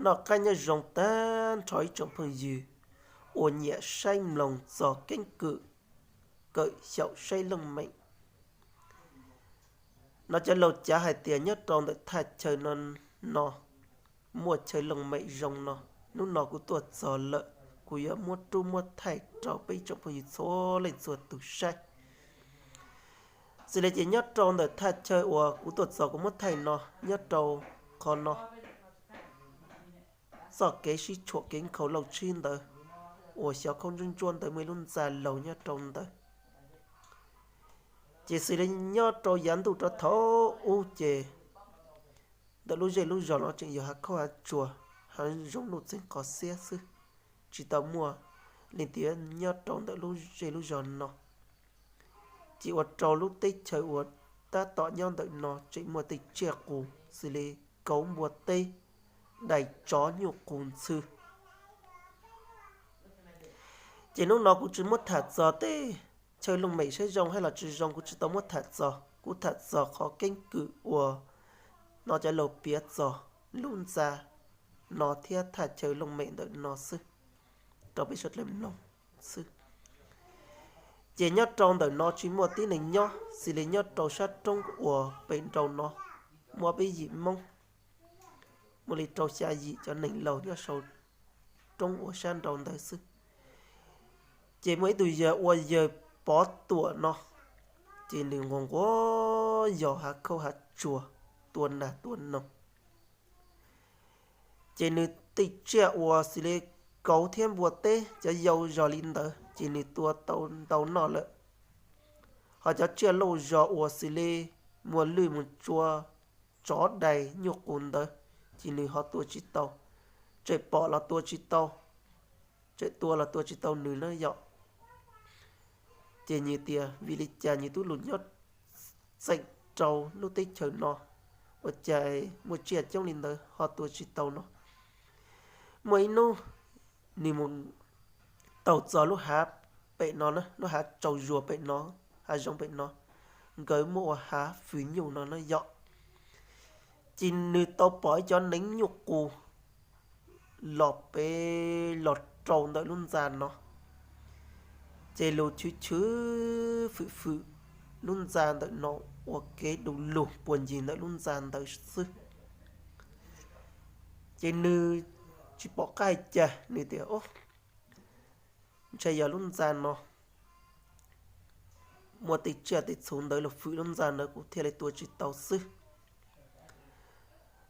Noj qab nyob zoo tag nrho ib tsoom phooj ywg uas nyiam saib mloog txog keeb kwm kawm xyaum saib looj meem. No cov laus cav hais tias nyob rau ntawm thaj chaw no, no muaj chaw looj meem zoo no. Hnub no kuv tuaj txog lawm, kuv yuav muab rub muab thaij rau peb ib tsoom phooj ywg txhua leej txhua tus saib. Xws li ces nyob rau ntawm thaj chaw uas kuv tuaj txog kuv muab thaij no, nyob rau qhov no txoj kev sib tshuam kev nkhaus lauj tshib ntawd, uas xyov khaub ntsuab ntsuab ntawd muaj ib lub ntxa laus nyob rau ntawd. Ces xws li nyob rau yav ntuj rov thaum ub ces ntawm lub zej lub zos no tseem yog hav khaub hav tsuag, hav zoov nuj txeeg qhov xiab xwb, tsis tau muaj leej twg nyob rau ntawm lub zej lub zos no. Ces ua rau lub teb chaws uas tab tom nyob ntawm no tseem muaj tej tsiaj qus xws li kauv, npua teb, dais, tsov, nyuj qus, ntxhw. Ces hnub no kuv tsis muab tham txog tej chaw looj mem saib zoo hab los tsis zoo, kuv tsis tau muab tham txog. Kuv tham txog qhov keeb kwm uas no cov laus piav txog lub ntxa no thiab thaj chaw looj mem ntawm no xwb, rau peb sawv daws mloog xwb. Ces nyob rau ntawm no tsis muaj tib neeg nyob, xws li nyob rau sab roob uas pem nraud no muaj peb yim Hmoob, muaj li rau xya yim cov neeg laus nyob saum roob uas sab nraud ntawd xwb. Ces muaj ib tug yawg ua yawg Pov Tuam no, ces nws nquag nquag yos hav khaub hav tsuag, tua nas tua noog. Ces nws tej tsiaj uas xws li kauv thiab npua teb cov yau zog li ntawd ces nws tua tau ntau noj lawm. Ho cov tsiaj lauj zog uas xws li muas lwj, muas tsua, tsov, dais, nyuj qus ntawd ces nws ho tua tsis tau, tseem pom los tua tsis tau, tseem tua los tua tsis tau nws na yom. Ces nws tias vim li cas nws tub lus nyob txeem rau lub teb chaws no ua cas muaj tsiaj coob li ntawd ho tua tsis tau no. Muaj ib hnub nws mus taug txog lub hav pem no, lub hav tsaus zuag pem no, hav zoov pem no, nkawd muaj ua hav fws nyuj no na yom. Ces nws tau pom ib cov neev nyuj qus los pem los rau ntawm lub ntxa no. Ces lus chwv chwv fwm fwm lub ntxa ntawm no ua kev du lug puag ncig ntawm lub ntxa ntawd xwb. Ces nws tsis pom qab hais cas, nws tias, Ub, ntshai yog lub ntxa no muaj tej tsiaj tej txhu ntawd los fwm lub ntxa ntawd kuv thiaj li tua tsis tau xwb.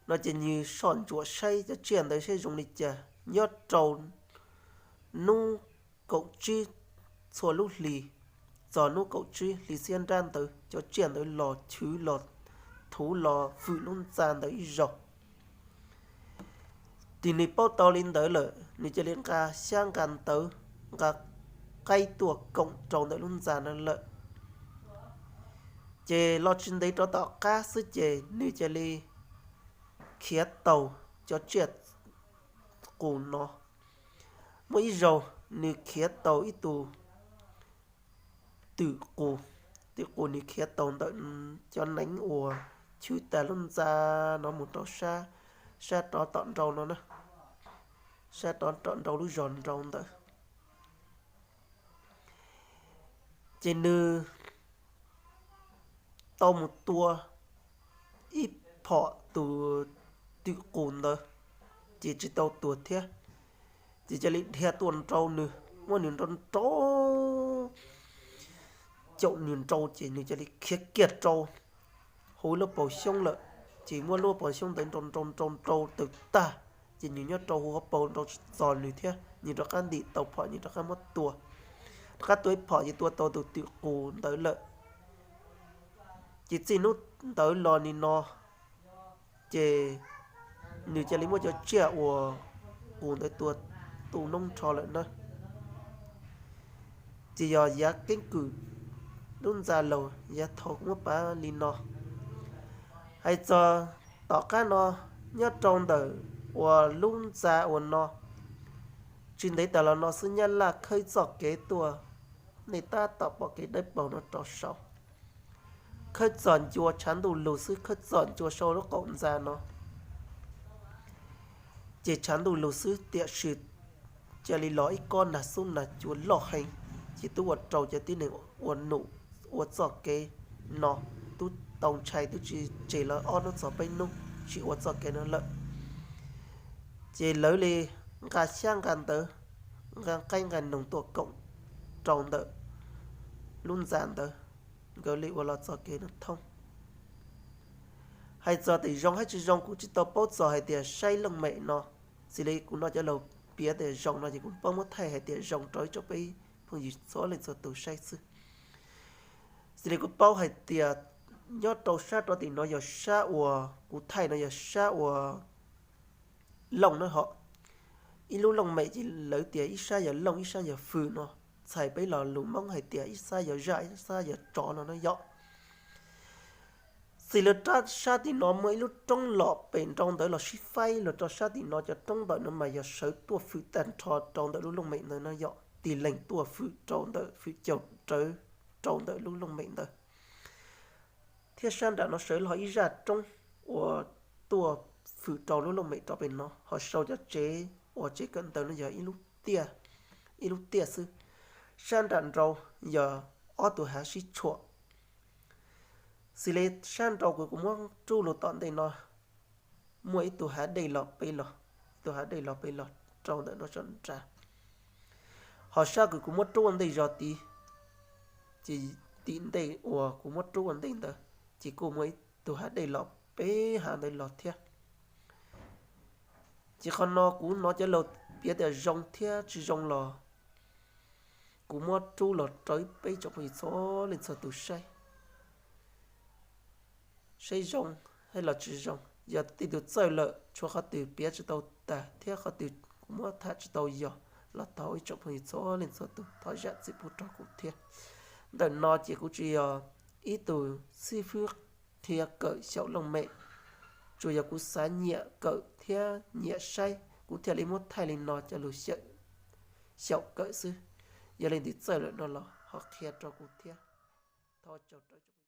No ces nws soj ntsuam saib cov tsiaj ntawd saib zoo li cas. Nyob rau hnub kaum tsib txhua lub hli, txog hnub kaum tsib hli xiab nrab ntawd cov tsiaj ntawd los chwv los thuv los fwm lub ntxa ntawd ib zaug. Ces nws paub tau li ntawd lawm, nws cia li nqa xyab nqa ntawv, nqa qaib tuaj koom rau ntawm lub ntxa no lawm. Ces los tsis ntev rov tom qab xwb ces nws cia li khiav taug cov tsiaj qus no. Muaj ib zaug nws khiav taug ib tug twm qus, twm qus nws khiav taug ntawm cov neev uas chwv tas lub ntxa no mus rau sab, sab rov tom nrau no na, sab rov tom nrau lub zos nrau ntawd. Ces nws tau mus tua ib phom tus twm qus ntawd, ces tsis tau tuag thiab. Ces cia li dhia tuaj nrau nws, muab nws nrau nrau, caum nws nrau ces nws cia li khiav kiag rau hauv lub paus xyoob lawm. Ces muab lub paus xyoob ntawd nrau nrau nrau nrau tawg tag, ces nws nyob rau hauv paus nrau tsis txog nws thiab, nws rov qab ntim tau phom, nws rov qab muab tua, rov qab tua ib phom ces tua tau tus twm qus ntawd lawm. Ces txij hnub ntawd los nim no ces nws cia li muab cov tsiaj uas qus ntawd tua tu noob nrho lawm na. Ces yog yav keeb kwm lub ntxa laus yav thaud kuv muab pav li no. Hais txog tom qab no, nyob rau ntawm uas lub ntxa uas no, tsis ntev tas los no xwb Nyab Laj khawb txoj kev tuaj, nej tab tom pom kev dawb paug no rau saud. Khawb txog ncua tshav ntuj lug xwb, khawb txog ncua saum lub qaum ntxa no. ces tshav ntuj lug xwb, tiam sis ca li los ib kob nag xob nag cua loj heev, ces tub ua rau cov tib neeg ua num ua txoj kev no, tub tau ntshai tub tsis tseg lawv ob hnub txog peb hnub tsis ua txoj kev no lawm. Ces lawv li nqa xyab nqa ntawv, nqa qaib nqa noog tuaj koom rau ntawm lub ntxa ntawd, nkawd li ua los txoj kev no thoob. Hais txog tias zoo hab tsis zoo kuv tsis tau paub txog hais tias saib looj mem no, xws li kuv no cov laus piav tias zoo no ces kuv paub muab thaij hais tias zoo rau ib tsoom peb phooj ywg txhua leej txhua tus saib xwb. Xws li kuv paub hais tias nyob rau sab rov tim no yog sab uas kuv thaij no yog sab uas looj na hom. Ib lub looj mem ces lawv tias ib sab yog looj ib sab yog fwm no, txhais peb los lus Hmoob hais tias ib sab yog zaj ib sab yog tsov no na yom. Xws li rau sab tim no muaj ib lub roob los pem nrau ntawd los sib faib los rau sab tim no cov roob ntawm no mas yog sawv tuaj fwm tag nrho rau ntawm lub looj mem ntawd no yom, tig leeg tuaj fwm rau ntawm fwm caug rawv rau ntawm lub looj mem ntawd. Thiab sab nram no sawv los ib zaj roob uas tuaj fwm rau lub looj mem rau pem no, ho sau cov tsev uas tsev kawm ntawv no yog ib lub tiaj xwb. Sab nram nrau yog ob tug hav sib tshuam. Xws li sab nrau kuv kuv muab rub lug tom ntej no, muaj ib tug hav dej los peb los, ib tug hav dej los peb los rau ntawm no tso nrad. Ho sab kuv kuv muab rub ua ntej zog tid, ces tim ntej uas kuv muab rub ua ntej ntawd, ces kuj muaj ib tug hav dej los peb hav ntawd los thiab. Ces qhov no kuv hnov cov laus piav tias zoo thiab tsis zoo los kuv muab rub los rau ib peb tsoom phooj ywg txhua leej txhua tus saib, saib zoo hab los tsis zoo. Yog tej tug txawj lawm tshuav qhov twg piav tsis tau tag thiab qhov twg kuv muab tham tsis tau yog los thov ib tsoom phooj ywg txhua leej txhua tus thov zam txim pub rau kuv thiab. Ntawm no ces kuv tsis yog ib tug xib fwb qhia kawm xyaum looj mem, tsuas yog kuv xav nyiam kawm thiab nyiam saib kuv thiaj li muab thaij li no cov lus xyaum kawm xwb. Yog leej twg txawj lawm no los ho qhia rau kuv thiab. Thov tsaug rau